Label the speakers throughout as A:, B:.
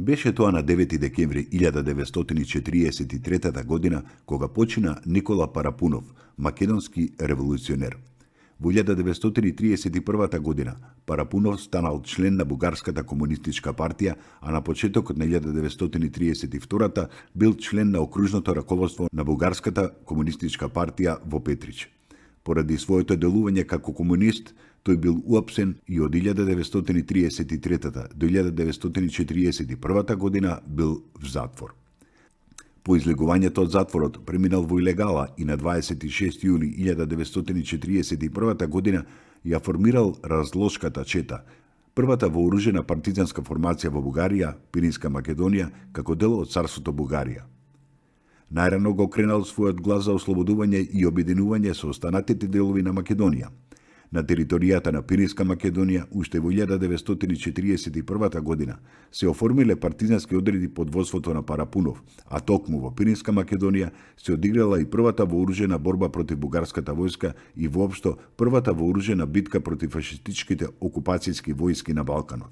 A: Беше тоа на 9 декември 1943 година кога почина Никола Парапунов, македонски револуционер. Во 1931 година Парапунов станал член на Бугарската комунистичка партија, а на почетокот на 1932 бил член на окружното раководство на Бугарската комунистичка партија во Петрич. Поради своето делување како комунист, тој бил уапсен и од 1933 до 1941 година бил в затвор. По излегувањето од затворот преминал во илегала и на 26 јули 1941 година ја формирал Разложката чета, првата вооружена партизанска формација во Бугарија, Пиринска Македонија, како дел од царството Бугарија. Најрано го кренал својот глас за ослободување и обединување со останатите делови на Македонија. На територијата на Пиринска Македонија, уште во 1941 година, се оформиле партизански одреди под водството на Парапунов, а токму во Пиринска Македонија се одиграла и првата вооружена борба против бугарската војска и воопшто првата вооружена битка против фашистичките окупацијски војски на Балканот.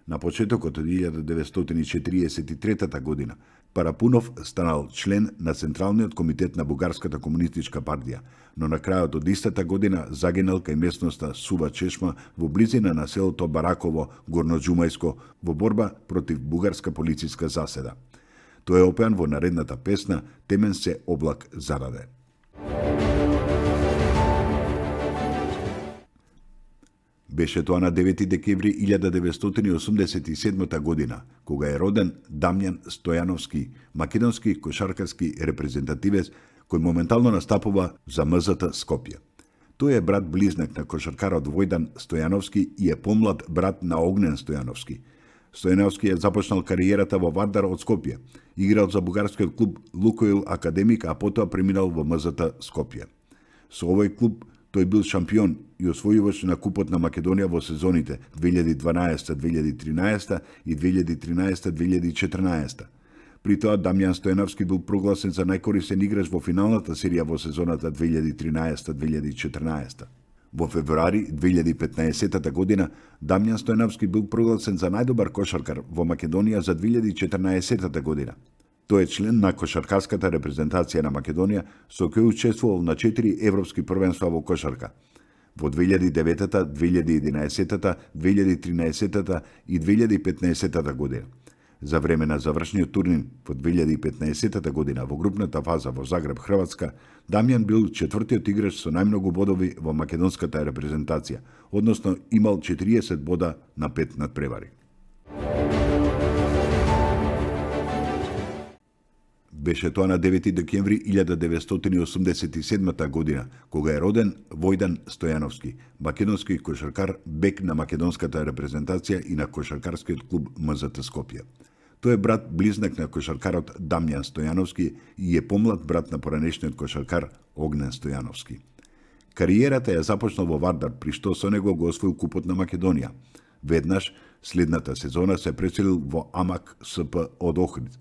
A: На почетокот од 1943 година, Парапунов станал член на Централниот комитет на Бугарската комунистичка партија, но на крајот од истата година загинал кај местноста Сува Чешма во близина на селото Бараково, Горноџумајско, во борба против бугарска полициска заседа. Тој е опеан во наредната песна "Темен се облак зараде". Беше тоа на 9 декември 1987 година, кога е роден Дамјан Стојановски, македонски кошаркарски репрезентативец кој моментално настапува за МЗТ Скопје. Тој е брат близнак на кошаркарот Војдан Стојановски и е помлад брат на Огнен Стојановски. Стојановски е започнал кариерата во Вардар од Скопје, играл за бугарскиот клуб Лукоил Академик, а потоа преминал во МЗТ Скопје. Со овој клуб тој бил шампион и освојувач на Купот на Македонија во сезоните 2012-2013 и 2013-2014. При тоа Дамјан Стојановски бил прогласен за најкористен играч во финалната серија во сезоната 2013-2014. Во февруари 2015 година Дамјан Стојановски бил прогласен за најдобар кошаркар во Македонија за 2014 година. Тој е член на кошаркарската репрезентација на Македонија, со кој учествувал на 4 европски првенства во кошарка во 2009, 2011, 2013 и 2015 година. За време на завршниот турнир во 2015 година во групната фаза во Загреб, Хрватска, Дамјан бил четвртиот играч со најмногу бодови во македонската репрезентација, односно имал 40 бода на 5 надпревари. Беше тоа на 9 декември 1987 година, кога е роден Војдан Стојановски, македонски кошаркар, бек на македонската репрезентација и на кошаркарскиот клуб МЗТ Скопје. Тој е брат близнак на кошаркарот Дамјан Стојановски и е помлад брат на поранешниот кошаркар Огнен Стојановски. Кариерата ја започнал во Вардар, при што со него го освоил Купот на Македонија. Веднаш, следната сезона се преселил во Амак СП од Охрид.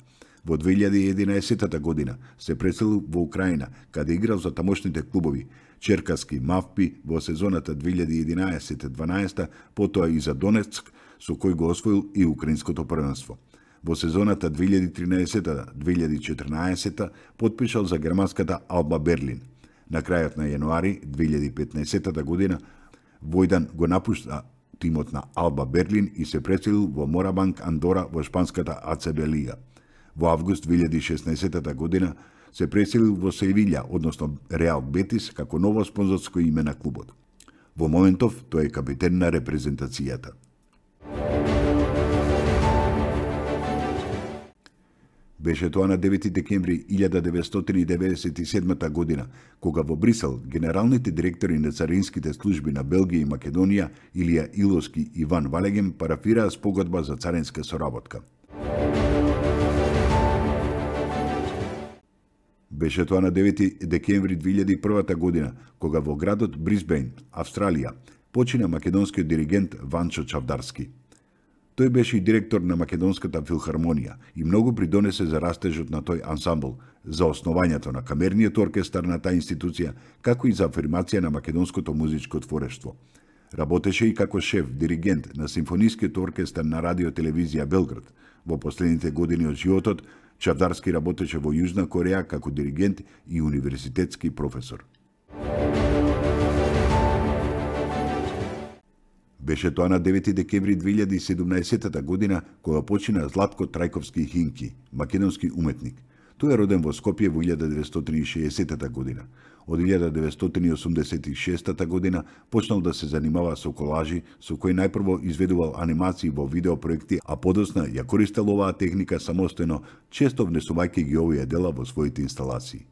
A: Во 2011 година се преселил во Украина, каде играл за тамошните клубови Черкаски Мавпи во сезоната 2011-12, потоа и за Донецк, со кој го освоил и украинското првенство. Во сезоната 2013-2014 потпишал за германската Алба Берлин. На крајот на јануари 2015 година Војдан го напушта тимот на Алба Берлин и се преселил во Морабанк Андора во шпанската АЦБ лига. Во август 2016 година се преселил во Севилја, односно Реал Бетис, како ново спонзорско име на клубот. Во моментов тој е капитен на репрезентацијата. Беше тоа на 9 декември 1997 година, кога во Брисел генералните директори на царинските служби на Белгија и Македонија, Илија Иловски и Ван Валеген, парафираа спогодба за царинска соработка. Беше тоа на 9 декември 2001 година, кога во градот Брисбејн, Австралија, почина македонскиот диригент Ванчо Чавдарски. Тој беше и директор на Македонската филхармонија и многу придонесе за растежот на тој ансамбл, за основањето на камерниот оркестар на таа институција, како и за афирмација на македонското музичко творештво. Работеше и како шеф, диригент на Симфонискиот оркестар на Радио Телевизија Белград, Во последните години од животот, Чавдарски работеше во Јужна Кореја како диригент и универзитетски професор. Беше тоа на 9 декември 2017 година кога почина Златко Трајковски Хинки, македонски уметник. Тој е роден во Скопје во 1960 година. Од 1986 година почнал да се занимава со колажи, со кои најпрво изведувал анимации во видеопроекти, а подосна ја користел оваа техника самостојно, често внесувајќи ги овие дела во своите инсталации.